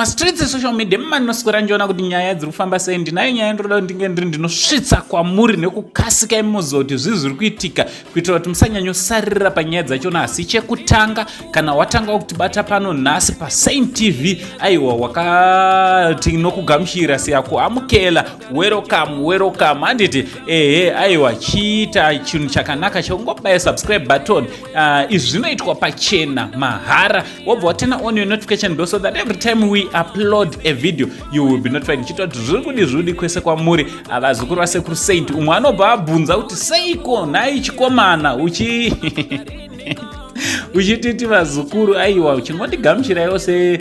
Mumastreets esocial media mumanoswera ndichiona kuti nyaya dziri kufamba sei. Ndinayo nyaya ndinoda kuti ndinge ndiri ndinosvitsa kwamuri nekukasika imuziva kuti zvii zviri kuitika, kuitira kuti musanyanyosarira panyaya dzachona. Asi chekutanga, kana watanga kutibata pano nhasi paSaint TV, aiwa, wakati nokugamuchira siyako amukela, welcome, welcome, handiti? Ehe, aiwa, chiita chinhu chakanaka chekungobaya subscribe button. Izvi zvinoitwa pachena, mahara. Wobva waturn on your notification bell so that every time we upload a video you will be notified. Ndichiita kuti zviri kudi zvudi kwese kwamuri, vazukuru vasekuru Saint. Umwe anobva abvunza kuti seiko nhai chikomana uchi uchititi vazukuru? Aiwa, chingondigamuchiraiwo se,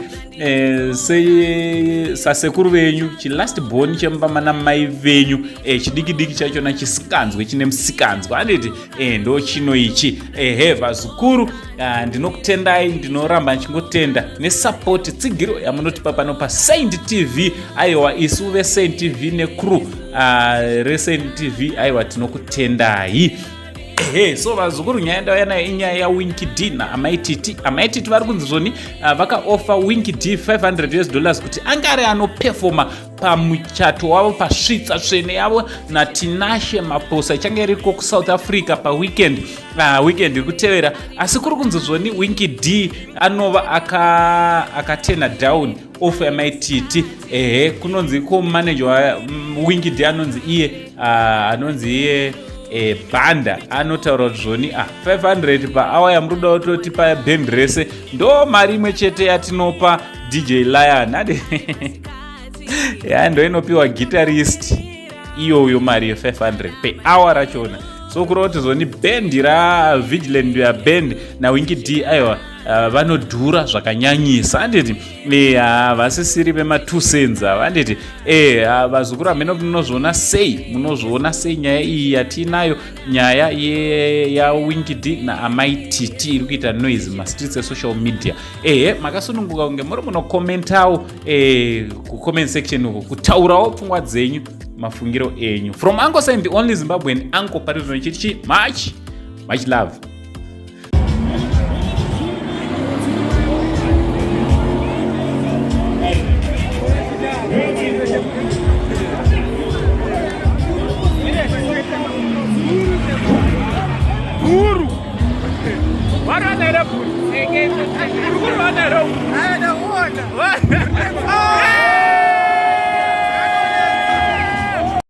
se sasekuru venyu, chilast born chemumba namai venyu, chidiki diki chachona chisikanzwe, chine musikanzwa, handiti? Ndo chino ichi. Ehe, vazukuru, ndinokutendai, ndinoramba ndichingotenda nesupport, tsigiro yamunotipa pano paSaint TV. Aiwa, isu veSaint TV necrew reSaint TV, aiwa, tinokutendai. Ehe, so vazukuru, nyaya ndauya nayo inyaya yaWinky D naAmai Titi. Amai Titi vari kunzi zvoni vakaoffer Winky D 500 US dollars kuti ange ari anoperforma pamuchato wavo, pasvitsa tsvene yavo naTinashe Maposa, ichange iriko kuSouth Africa paweekend, weekend iri kutevera. Asi kuri kunzi zvoni Winky D anova akaturna aka down offer yaMai Titi. Ehe, kunonzi ko manager waWinky D anonzi iye, anonzi iye Banda, anotaura kuti zvoni, 500 paawa yamuri kuda kutotipa band rese ndo mari imwe chete yatinopa DJ Lion adi ya ndo inopiwa guitarist iyoyo mari ye500 pehour rachona. So kureva kuti zvoni bhendi raVigilant yaband naWinky D, aiwa, vanodhura zvakanyanyisa, handiti? Havasisiri vema2 cents ava, handiti? Vazukuru, hamene munozviona sei? Munozviona sei nyaya iyi yatiinayo, nyaya yaWinky D naAmai Titi iri kuita noise mastreets esocial media? Ehe, makasununguka kunge muri munokomentawo kucomment section uko, kutaurawo pfungwa dzenyu, mafungiro enyu. From Uncle Saint, the only Zimbabwean uncle pari zvino, chiti chi much much love. Bhuru varwana here? Bhuru uri kurwana here?